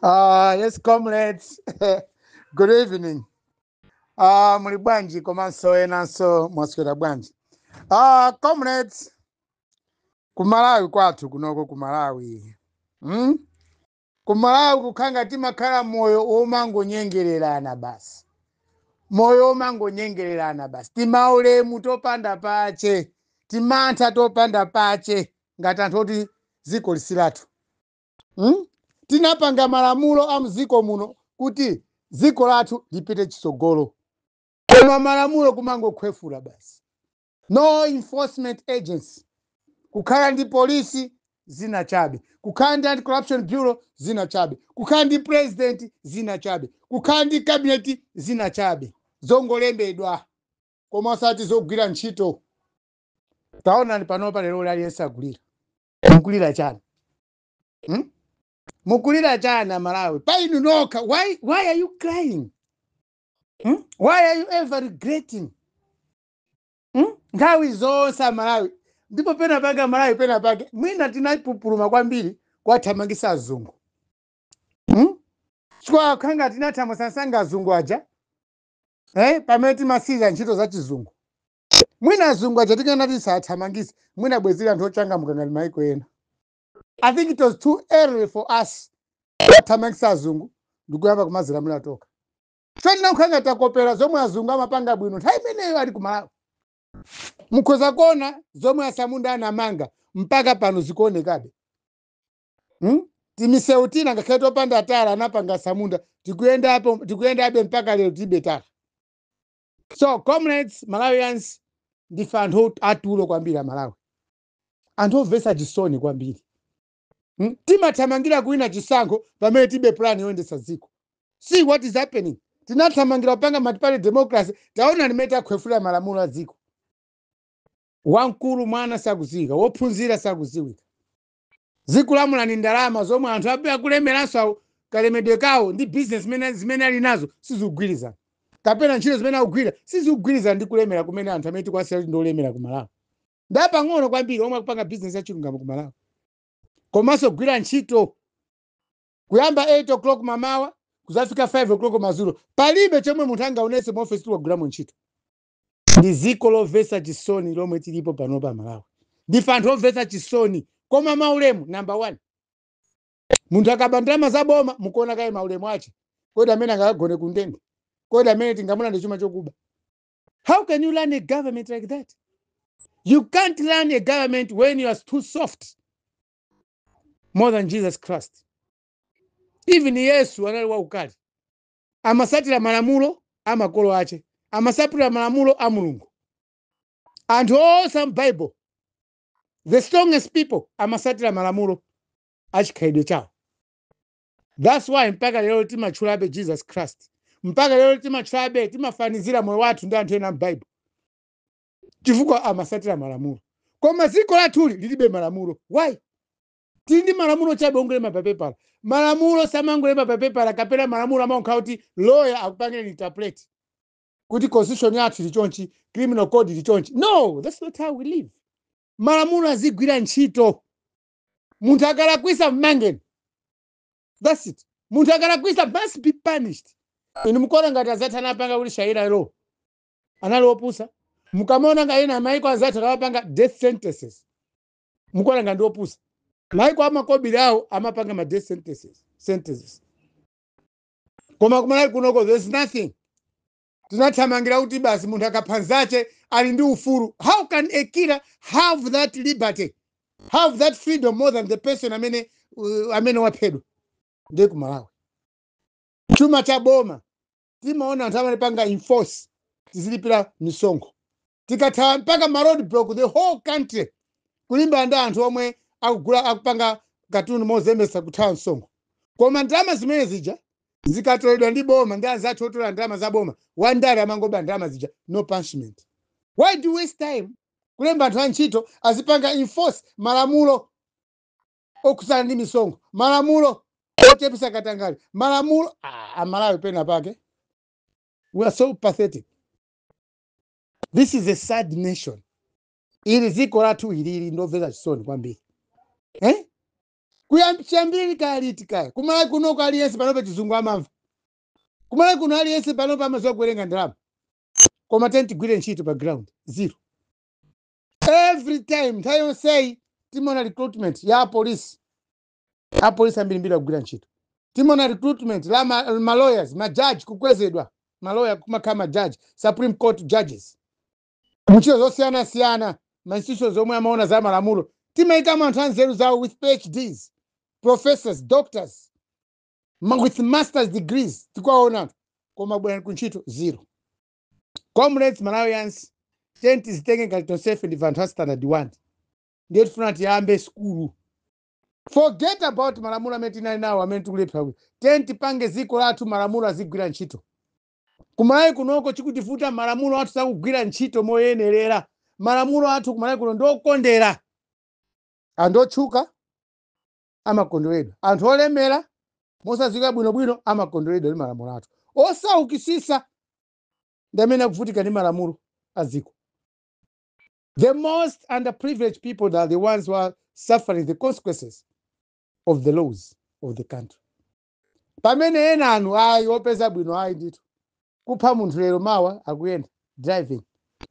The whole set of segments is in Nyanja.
Yes, comrades. Good evening. Muli bwanji komanso enanso mwaswera bwanji? Comrades, ku Malawi kwathu kunoko ku Malawi. Ku Malawi kukhanga timakhala moyo womangonyengererana basi. Moyo womangonyengererana basi. Timaulemu topanda pache. Timantha topanda pache. Ngati anthu oti dziko lisilathu. Tinapanga malamulo a mdziko muno kuti dziko lathu lipite chitsogolo, koma malamulo kumangokhwefula basi. No enforcement agency. Kukhala ndi polisi, zina chabe. Kukhala ndi Anti-Corruption Bureau, zina chabe. Kukhala ndi president, zina chabe. Kukhala ndi cabinet, zina chabe, zongolembedwa koma osati zogwira ntchito. Taonani panopa, lero aliyense akulira. Mukulira chani? Mukulira chani, Amalawi? Pa inu nokha, why are you crying? Why are you ever regretting? Nthawi zonse Amalawi, ndipo pena pake Amalawi, pena pake mwina tinapupuluma kwambiri kwathamangisa azungu, Chifukwa khanga tinathamangisanga azungu aja, eh? Pamene timasiza ntchito za chizungu, mwina azungu aja tikanati tisathamangise, mwina bwezili anthu ochangamuka ngati maiko ena. I think it was too early for us kuthamangisa azungu ndikuyamba kumazilamula toka. So tinankhanga takopera zomwe azungu amapanga bwino nthawi imeneyo ali kumalawi. Mukhoza kuona zomwe asamunda anamanga mpaka pano zikuonekabe, Timisewu tina ngakhale topanda tala anapanga asamunda, tikuyendapo, tikuyendabe mpaka lero tilibe tala. So comrades, Malawians, ndife anthu atulo kwambiri. Amalawi, anthu omvetsa chisoni kwambiri, Timathamangira kuwina chisankho pamene tibe plan yoyendetsa dziko. See what is happening. Tinathamangira kupanga multi-party democracy. Taona limene takhwefulira malamulo a dziko. Wamkulu mwana sakudziwika, wophunzira sakudziwika. Zikulamula ni ndalama zomwe anthu abe akulemeranso awo. Kalemedwe kawo ndi business zimene ali nazo sizikugwirizana, kapena ntchito zimene akugwira sizikugwirizana ndi kulemera kumene anthu amene tikuwasira kuti ndi olemera ku Malawi. Ndapang'ono kwambiri omwe akupanga business yachilungamo ku Malawi, komanso kugwira ntchito kuyamba 8 o'clock mamawa kuzafika 5 o'clock madzulo, palibe chomwe munthu angaonetse mu ofesi tikagwiramo ntchito. Ndi dziko lomvetsa chisoni lomwe tilipo panopa. Malawi, ndife anthu omvetsa chisoni. Koma maulemu number one, munthu akaba ndalama za boma, mukuona kaye maulemu ache. Kodi amene angakagone kundende? Kodi amene tingamulande chuma chokuba? How can you run a government like that? You can't run a government when you are too soft, more than Jesus Christ. Even Yesu anali waukali. Amasatira malamulo a makolo ache, amasatira malamulo a Mulungu. Anthu onse mu Bible, the strongest people, amasatira malamulo achikhalidwe chawo. That's why mpaka lero timatchulabe Jesus Christ, mpaka lero timatchulabe, timafanizira moyo wathu ndi anthu ena m'Bible, chifukwa amasatira malamulo. Koma dziko lathuli lilibe malamulo. Why? Tili ndi malamulo chabe ongolemba papepala. Malamulo samangolemba papepala, kapena malamulo amaonkha kuti lawyer akupangira interpret kuti constitution yathu ili chonchi, criminal code ili chonchi. No, that's not how we live. Malamulo azigwira ntchito. Munthu akalakwisa, mmangeni. That's it. Munthu akalakwisa must be punished. Inu mukuona ngati azathu anapanga kuti Sharia law anali opusa? Mukamaona nga ena maiko azathu akamapanga death sentences, mukuona nga ndi opusa? Maiko amakobiri awo amapanga ma death sentences. Koma kumalawi kunoko there's nothing. Tinathamangira kuti basi, munthu akapha nzache ali ndi ufulu. How can a killer have that liberty, have that freedom more than the person amene waphedwa? Ndiye kumalawi chuma cha boma timaona anthu amalipanga enforce. Tizilipira misonkho, tikathawa mpaka ma road block the whole country kulimbana ndi anthu omwe akugula, akupanga katundu mozembesa, kuthawa msonkho. Koma ndalama zimene zija zikatoledwa ndi boma ndi anzathu otola ndalama za boma, wandale amangoba ndalama zija, no punishment. Why do we waste time kulemba anthu antchito azipanga enforce malamulo okhuzana ndi misonkho, malamulo ochepesa katangale, malamulo? Ah, Amalawi, pena pake we are so pathetic. This is a sad nation. Ili dziko lathu ilili ndomvetsa chisoni kwambiri, eh? Kuyambiri kaya kaya kumalawi kunoko aliyense panopa chizungu amamva. Kumalawi kuno aliyense panopa amaziwa kuwerenga ndalama, koma teni tigwire ntchito pa ground, zero. Every time, nthawi yonseyi timaona recruitment ya apolisi. Apolisi ambirimbiri akugwira ntchito. Timaona recruitment la ma lawyers, majaji kukwezedwa, maloya kumakhala majaji, Supreme Court judges, muntchito zosiyanasiyana, ma institutions omwe amaona za malamulo, timayikamo anthu anzeru zawo with PhDs, professors, doctors, with masters degrees, tikuwaona, koma bwera kuntchito, zero. Comrades Malawians, tenti tizitenge ngati tonsefe ndife anthu a standard 1, ndiye tifuna tiyambe skulu. Forget about malamulo amene tinali nawo amene tikulepha kuti tenti tipange dziko lathu, malamulo azigwira ntchito. Kumalawi kunoko chikutivuta, malamulo athu sakugwira ntchito moyenerera. Malamulo athu kumalawi kuno ndiokondera. Anthu otchuka amakondweredwa, anthu olemera mosadziwika bwinobwino amakondweredwa ndi malamulo athu. Osaukisisa ndi amene akuvutika ndi malamulo a dziko. The most underprivileged people are the ones who are suffering the consequences of the laws of the country, pamene ena anu ayi, opeza bwino ayi ndithu, kupha munthu lero, mawa akuyenda driving.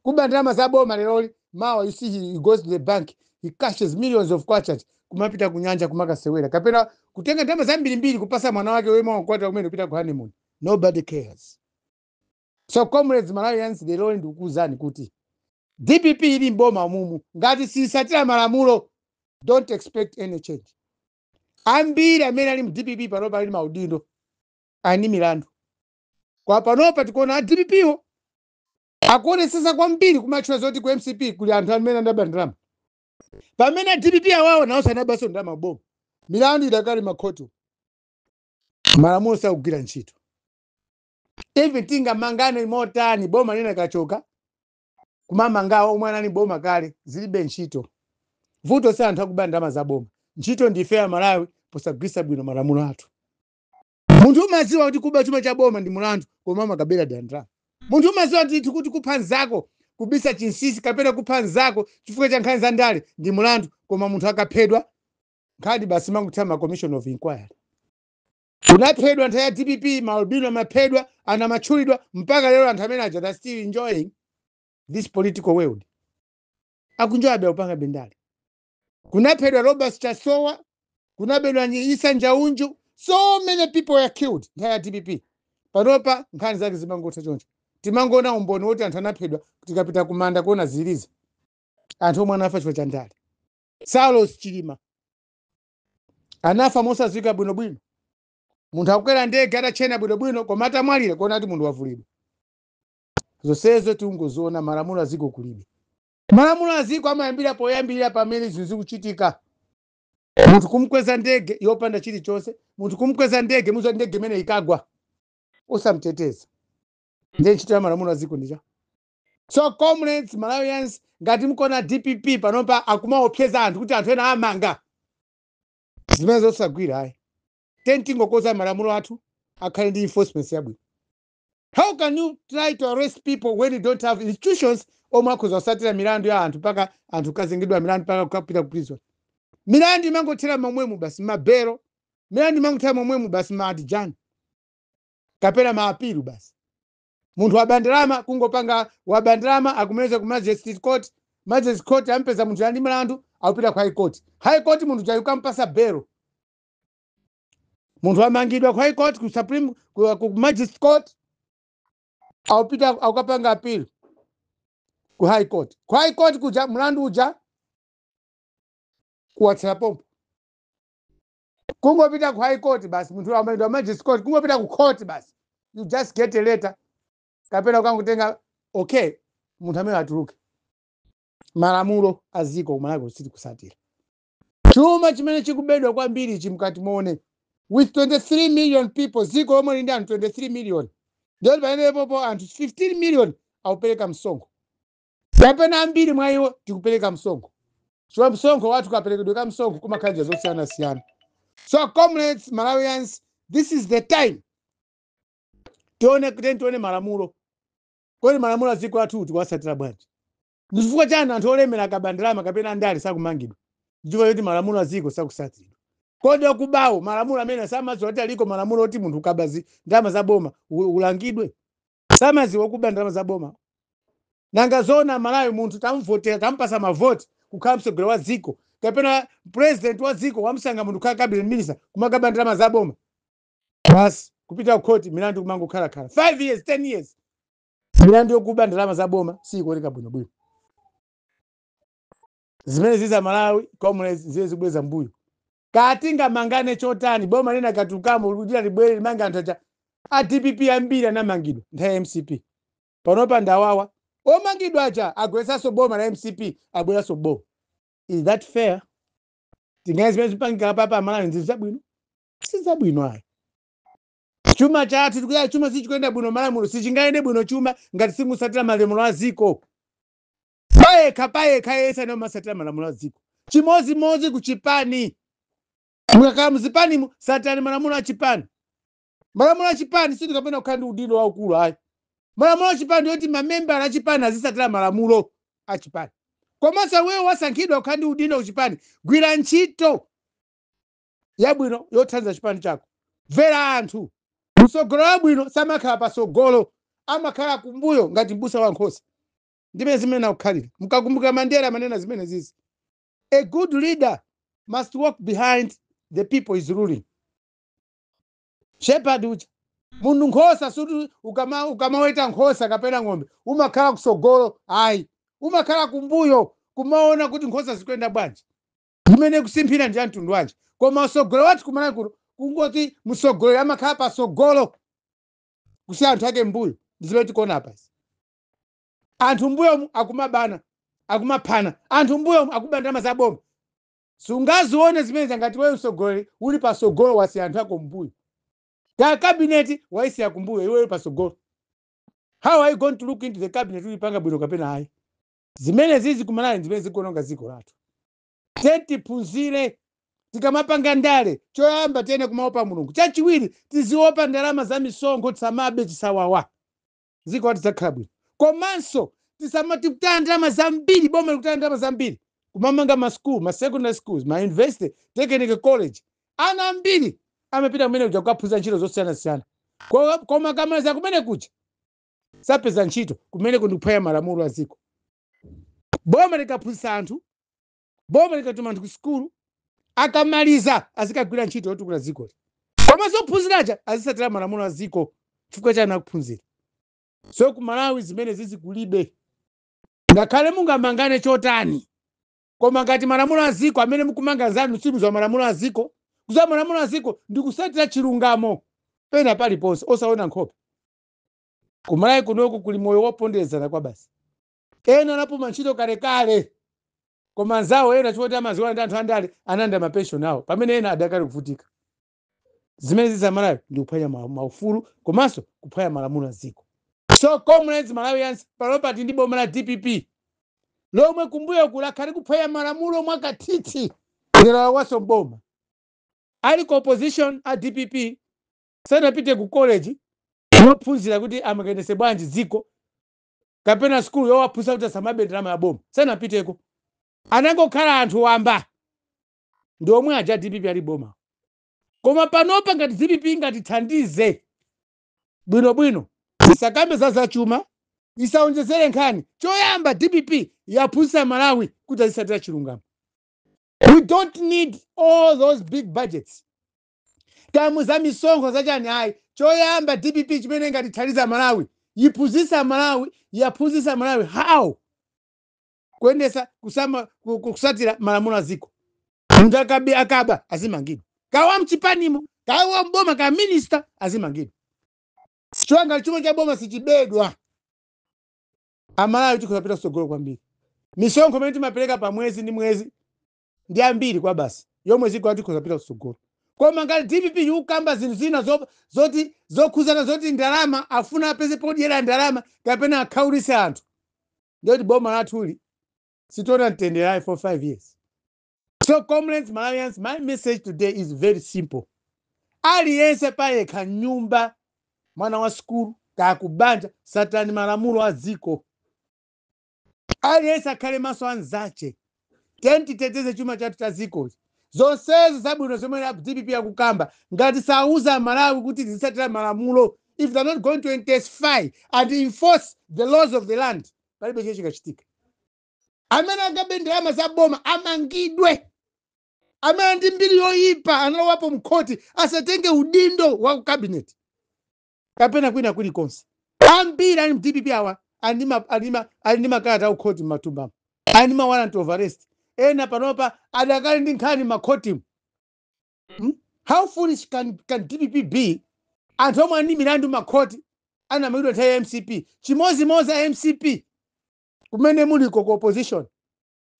Kuba ndalama za boma leroli, mawa you see he goes to the bank, he cashes millions of kwacha, kumapita kunyanja kumakasewera, kapena kutenga ndalama zambirimbiri kupasa mwana wake wemwe wakwatira kumene, kupita ku honeymoon. Nobody cares. So comrades Malawians, lero ndikukuwuzani kuti DPP ili mboma mumu, ngati sisatira malamulo, don't expect any change. Ambiri amene ali mu DPP panopa ali maudindo ani milandu. Kwa panopa tikuona a DPP wo akuonesesa kwambiri kumatchula zoti ku MCP kuli anthu amene anaba ndalama, pamene a DPP awawo nawonso anabanso ndalama boma. Milandu idakali makhoti, malamulo sakugwira ntchito. Even tingamangane motani, boma lina kachoka, kumamangawo omwe anali boma kale, zilibe ntchito. Vuto si anthu akuba ndalama za boma, ntchito ndi ife Malawi posagwisa bwino malamulo athu. Munthu umadziwa kuti kuba chuma cha boma ndi mulandu, koma amakabera ndalama. Munthu umadziwa ndithu kuti kupha nzako, kubisa chinsinsi kapena kupha nzako chifukwa cha nkhani za ndale ndi mulandu, koma munthu akaphedwa, nkhani basi mangutha ma commission of inquiry. Kunaphedwa nthawi ya DPP, maalbino amaphedwa, anamatchulidwa. Mpaka lero anthu amene aja, they're still enjoying this political world, akunjoyabe kupanga bendale. Kunaphedwa Robert Chasowa, kunabedwa Isa Njaunju, so many people were killed nthawi ya DPP. Panopa nkhani zake zimangotha choncho, timangoona umboni woti anthu anaphedwa, tikapita kumanda kuona ziliza anthu omwe anafa chifukwa cha ndale. Saulos Chilima anafa mosadziwika bwinobwino. Munthu akukwera ndege atachena bwinobwino, koma atamwalira kuona kuti munthu wavulidwa. Zonsezo tikungoziona, malamulo aziko kulibe. Malamulo aziko amayambira poyambirira pamene zinthu zikuchitika. Munthu kumkweza ndege yopanda chilichonse, munthu kumkweza ndege muza ndege imene ikagwa osamteteza, ndiye ntchito ya malamulo aziko ndicha. So comrades Malawians, ngati mkuona DPP panopa akumaopseza anthu kuti anthu ena amanga, zimene zosagwira ayi. Tingokoza malamulo athu akhale ndi enforcement yabwino. How can you try to arrest people when you don't have institutions omwe akhoza kusatira milandu ya anthu mpaka anthu kukazengedwa milandu, mpaka kukapita ku prison? Milandu imangothera momwemo basi, mabelo. Milandu imangothera momwemo basi, maadijani kapena maapilu basi. Munthu wabandalama, kungopanga wabandalama, akumeza ku magistrate court. Magistrate court ampeza munthu ali milandu, akupita ku high court. High court munthu jayu kampasa belo. Munthu amangidwa ku high court, ku supreme, ku magistrate court, akupita akukapanga appeal ku high court. Ku high court kuja mlandu uja kuwatsera pompo. Kungopita ku high court basi, munthu amangidwa magistrate court, kungopita ku court basi, you just get a letter kapena ukangotenga okay, munthu amene atuluke. Malamulo aziko kumalako siti kusatira. Chuma chimene chikubedwa kwambiri chimkati muone, with 23 million people, ziko lomwe lili ndi anthu 23 million, ndiyo pamenepopo anthu 15 million akupereka msonkho, kapena ambiri mwa iwo tikupereka msonkho, chifukwa msonkho wathu, kaperekedwe ka msonkho kumakhala zosiyanasiyana. So comrades Malawians, this is the time tione kuti tione malamulo. Kodi malamulo aziko athu tikuwasatira bwanji? Ndichifukwa chani anthu olemera akaba ndalama kapena andale sakumangidwa? Ndichifukwa choti malamulo aziko sakusatiridwa. Kodi okubawo malamulo amene samadziwa kuti aliko malamulo oti munthu ukaba ndalama za boma ulangidwe? Samadziwa okuba ndalama za boma? Nanga zona Malawi, munthu tamuvotera, tampasa mavoti kukhala mtsogoleri wa dziko kapena president wa dziko, wamusankha munthu kukhala cabinet minister, kumakaba ndalama za boma, basi kupita ku khoti, milandu kumangokhalakhala 5 years, 10 years? Milandu yokuba ndalama za boma siyikuoneka bwinobwino. Zimene ziza Malawi, comrades, ziye zibweza mbuyo. Katingamangane chotani, boma lina katukamo likuchita libwere limange anthu aja a DPP ambiri anamangidwa nthawi ya MCP. Panopa ndawawa omangidwa aja agweresanso boma la MCP, abweranso boma. Is that fair? Tingaye zimene zipangika papa Malawi ndi zabwino? Sizabwino ayi. Chuma chathu tikuya, chuma sichikuyenda bwino Malawi muno. Sichingayende bwino chuma ngati simusatira malamulo a dziko. Payekha payekha yese anamasatira malamulo a dziko. Chimozimozi ku chipani, mukakhala muzipanimu, satani malamulo a chipani. Malamulo a chipani sindikapena kukhala ndi udindo waukulu ayi. Malamulo a chipani yoti mamembala a chipani azisatira malamulo a chipani. Komanso wewe wasankhidwa kukhala ndi udindo ku chipani, gwira ntchito yabwino yothandiza chipani chako, mvera anthu. Msogolo wabwino samakhala pasogolo, amakhala kumbuyo ngati mbusa wa nkhosa. Ndimene zimene akukhalira. Mkakumbuka Mandela amanena zimene zizi: "A good leader must walk behind the people is ruling." Shepherd uja, munthu nkhosa, suti ukamaweta nkhosa kapena ng'ombe umakhala kusogolo ayi, umakhala kumbuyo kumaona kuti nkhosa zikuyenda bwanji, zimene kusimphira ndi mtundu wanji. Koma usogolo wathu kumalawi kuno, kungoti msogolero amakhala pasogolo kusiya anthu ake mbuyo. Ndi zimene tikuona apa izi. Anthu mbuyomu akumabana, akumaphana, anthu mbuyomu akuba ndalama za boma. Sungazione zimene ngati wewe msogoleri uli pasogolo, wasiya anthu ako mbuyo. Ka cabinet waisiya kumbuyo, iwe uli pasogolo. How are you going to look into the cabinet ulipanga bwino kapena ayi? Zimene zizi kumalawi zimene zikuononga dziko lathu. Tiphunzire, tikamapanga ndale, choyamba tiyene kumaopa Mulungu, chachiwiri tiziopa ndalama za misonkho, tisamabe chisawawa, dziko lathu lidzakhala bwino. Komanso tisamati kutaya ndalama zambiri, boma likutaya ndalama zambiri kumamanga ma school, ma secondary schools, ma university, technical college. Ana ambiri amapita kumene kuja kukaphunzira ntchito zosiyanasiyana. Koma akamaliza kumene kuja sapeza ntchito. Kumene kundikuphwanya malamulo a dziko. Boma likaphunzitsa anthu, boma likatuma anthu ku sukulu, akamaliza azikagwira ntchito yotukula dzikoli. Komanso ophunziraja azisatira malamulo a dziko chifukwa chani akuphunzira. So ku Malawi zimene zizi kulibe. Ngakhale mungamangane chotani, koma ngati malamulo a dziko amene mukumanga zanu simuziwa malamulo a dziko. Kuziwa malamulo a dziko ndi kusatira chilungamo pena paliponse, osaona nkhope. Kumalawi kunoku kuli moyo woponderezana kwa basi. Ena anapuma ntchito kalekale, koma anzawo ena chifukwa kuti amaziwana ndi anthu andale analanda mapension awo, pamene ena adakali kuvutika. Zimene zizi Malawi ndi kuphwanya maufulu komanso kuphwanya malamulo a dziko. So comrades, Malawians, panopa tili ndi boma la DPP lomwe kumbuyo kulakhali kuphwanya malamulo mwakathithi. Lero awaso mboma, ali ku opposition a DPP sanapite ku college yophunzira kuti amakayendese bwanji dziko, kapena skulu yowaphunzitsa kuti asamabe ndalama ya boma, sanapiteko. Anangokhala anthu wamba ndi omwe aja DPP ali boma. Koma panopa ngati DPP ingatithandize bwinobwino, isakambe za zachuma, isaonjezere nkhani. Choyamba DPP yaphunzitsa Malawi kuti azisatira chilungamo. We don't need all those big budgets, kamu za misonkho zachani, ayi. Choyamba DPP chimene ingatithandiza Malawi, yiphunzitsa Malawi, yaphunzitsa Malawi how kuyendesa kusama kusatira malamulo a dziko. Munthu akabe, akaba, azimangidwa, kawa mchipanimo, kawa mboma, ka minister, azimangidwa. Chonga chuma cha boma sichibedwa, Amalawi tikhoza kupita kutsogolo kwambiri. Misonkho imene timapereka pa mwezi ndi mwezi ndi ambiri kwa basi, yomwe ziko tikhoza kupita kutsogolo. Koma ngati DPP ikukamba zinthu zina zoti zokhuzana zoti ndalama, afuna apeze podyera ndalama kapena akhawulitse anthu, ndiyoti boma lathuli sitiona mtendere for 5 years. So comrades, Malawians, my message today is very simple. Aliyense payekha, nyumba, mwana wa skulu, kakubanja, satani malamulo a dziko. Aliyense akhale maso anzache. Tiyeni titeteze chuma chathu cha dzikoli. Zonsezi zabwino zomwe DPP akukamba, ngati sauza Malawi kuti zitsatira malamulo, if they're not going to intensify and enforce the laws of the land, palibe chiye chikachitika. Amene angabe ndalama za boma amangidwe. Amene ndi mbiri yoyipa, analowapo mkhoti, asatenge udindo wa cabinet kapena kwina kulikonse. Ambiri ali mDPP awa ali ndi makalata aukhoti m'matumbamo, ali ndi ma warrant of arrest. Ena panopa adakali ndi nkhani m'makhotimu. How foolish can DPP be? Anthu omwe ali ndi milandu makhoti anamangidwa nthawi ya MCP. Chimozimozi a MCP kumene muliko ku opposition,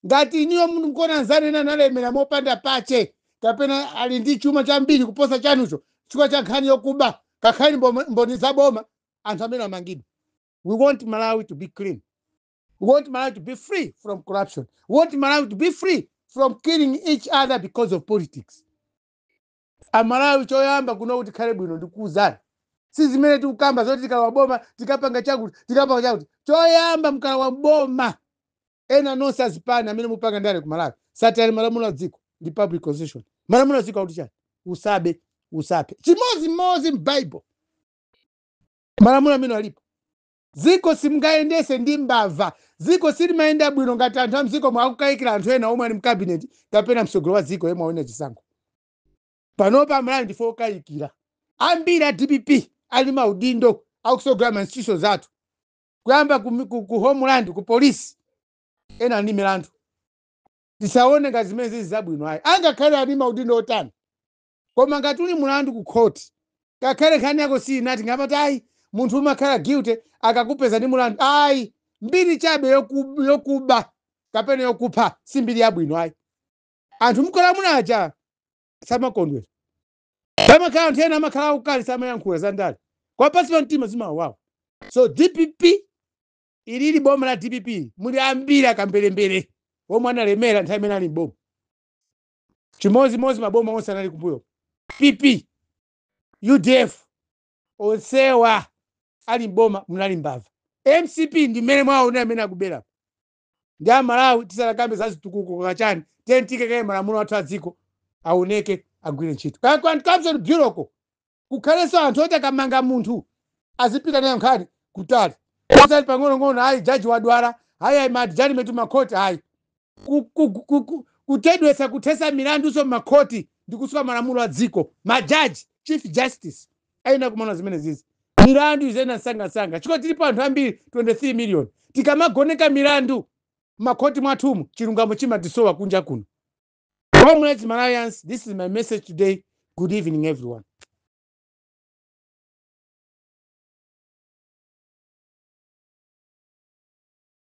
ngati iniyo mukona anzanu ena analemera mopanda pache kapena ali ndi chuma chambiri kuposa chanucho chifukwa cha nkhani yokuba, kakhali mboni za boma, anthu amene amangidwa. We want Malawi to be clean. We want Malawi to be free from corruption. We want Malawi to be free from killing each other because of politics. Amalawi, choyamba kuno kuti khale bwino, ndikuwuzani, si zimene tikukamba zoti tikalowa boma tikapanga chakuti, tikapanga chakuti. Choyamba, mkalowa boma, ena nonse azipani amene mupanga ndale ku Malawi, satani malamulo a dziko, republic constitution. Malamulo a dziko akuti chani? Usabe, usaphe. Chimozimozi m'Bible, malamulo amene alipo. Dziko simungayendese ndi mbava. Dziko silimayenda bwino ngati anthu a mdziko mwakukayikira anthu ena omwe ali mcabinet kapena msogolo wa dziko yemwe awina chisankho. Panopa Amalawi ndife okayikira. Ambiri a DPP ali maudindo akusogolera ma institutions athu, kuyamba ku homeland, ku polisi, ena ali ndi milandu. Tisaone ngati zimene zili zabwino, ayi. Angakhale ali maudindo otani, koma ngati uli mulandu ku court, kakhale nkhani yako si inati ngapati, ayi, munthu umakhala guilty akakupeza ndi mulandu, ayi. Mbiri chabe yokuba kapena yokupha si mbiri yabwino, ayi. Anthu mkola samakondwera. Pamakhala anthu ena amakhala aukali, samayankhula za ndale kwa pasi pa mtima zimawawa. So DPP ilili, boma la DPP muli ambiri akamberembere omwe analemera nthawi imene ali mboma. Chimozimozi maboma onse anali kumbuyo, PP, UDF, onsewa ali mboma munali mbava. MCP ndi mmene mwaona amene akubera. Ndi Amalawi, tisalakambe za zitukuko kachani, tiyeni malamulo athu a dziko aoneke, agwire ntchito. Kaya ku Anti-Corruption Bureau ko kukhalenso anthu oti akamanga munthu azipita nayo nkhani kutali, osati pang'onong'ono, ayi, jaji wadwala, ayi, ayi, ma adjournment makhoti, ayi. Kuchedwetsa kuthesa milanduso makhoti ndi kusuka malamulo a dziko. Majaji, chief justice ayina kumaona zimene zizi, milandu izena msangamsanga, chifukwa tilipo anthu ambiri, 23 million. Tikamagoneka milandu makhoti mwathumu, chilungamo chimatisowa kunja kuno. Comrades, Malawians, this is my message today. Good evening, everyone.